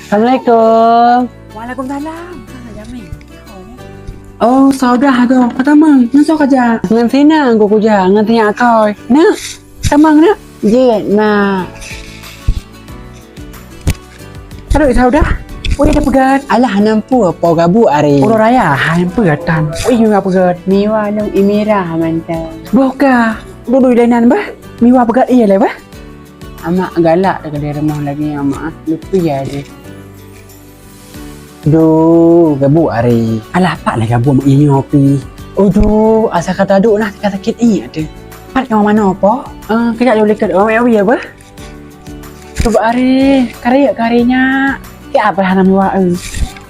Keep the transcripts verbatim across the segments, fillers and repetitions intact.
Assalamualaikum. Waalaikumsalam. Sana Jamil. Oh, Saudah agoe. Ka tamong. Ngon soe kajak? Ngon Sina ku kujak. Ngon Sina akoi. Nak, tamong nak? Jeuet, mak. Aduh, Saudah. Ui, dah peugöt. Alah, hana peue, po gabuek ari. Uroe raya, hai peue tan. Ui, Miwa peugöt. Miwa lôn ie mirah mantong. Boh ka. Dudu lé nan bah. Miwa peugöt ie lé bah. Amak galak teuh keudeh rumoh lagèe nyan, Mak, ah. Leupie aja. Duh, gabuek ari. Alah, pat lé gabuek mak nyoe pih. Aduh, asai ka taduek nah tika sakét iék teuh. Pat ka manoe po? Eh, kejak jauh likot, awai-awai ya, bah. Coba ari, kari, kari nyak. Keu apa hana Miwa, eh?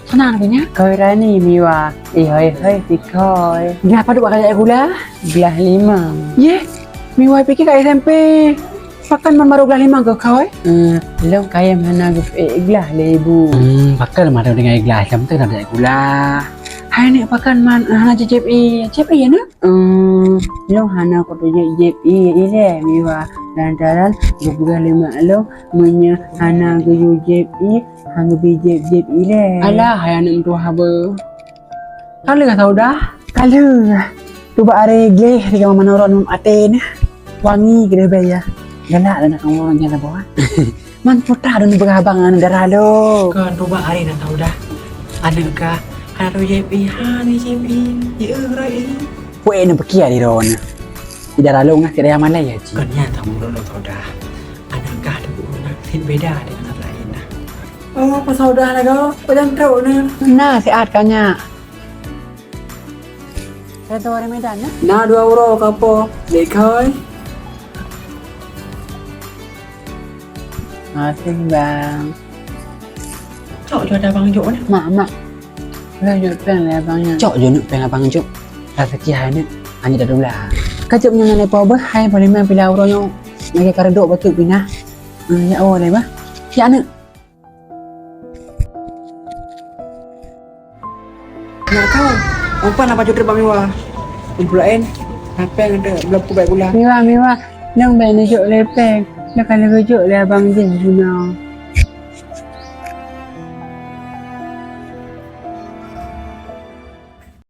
Seunang tu nyak. Koi rani Miwa. Eh, hoi, hoi, sikoi. Dah padub ka jak gula? Glah limong. Yeh, Miwa pike ka S M P. Pakon man barô glah limong keu koi? Eh, lôn kayém hana geupeuék glah lé ibu. Hmm, pakon man deungon glah macam tu nak jak gula? Hai nek, pakon man hana jijép ie? Jép ie nek? Hmm, lôn hana kuteujép ie ilée Miwa. Lantaran geupeugah lé mak lôn, meunyoe hana geuyue jép ie, han geubri jép-jép ilée. Alah, hai aneuk meutuwah haba. Ka lheueh Saudah? Ka lheueh. Cuba are gleh di kamar manoe ron até neh. Wangi keudeh bèe ya. Galak dah nak kamar ron nyan boh. Man puta dah neupeugah abang aneuk dara lôn. Kon cuba are na Saudah. Aneuk kah hana jép ie, hana jép ie. Di eu rot ie. Weh, neupikia di ron. Di dara lôn ngah keu raya malai ya, Cik. Kon nyan tamu lôn Saudah. Aneuk kah teupeue na sit beda deungon aneuk laén na. Oh, Pak Saudah lagoe, pajan trok na? Na siat ka nyak. Kereta dari Medan na? Na dua uroe ka po, dek koi. Makasih, Bang. Cok jok ada Bang Jok na. Mak, mak. Lah jok peng lah Bang nyan. Cok jok neuk peng Abang Jok. Rezeki hai neuk, hana ada dula. Ka jok nyan lé po beuh, hai boleh main pila uroe nyoe. Lagi ka reudok batuk pinah. Ah, ya Allah deh bah. Ya neuk. Nak kau, umpan apa jok terbang Miwa? Kumpul lain, apa yang ada belum kubek gula? Miwa, Miwa, nang baik neujok lé peng, dah kali kejok lé abang jih guna.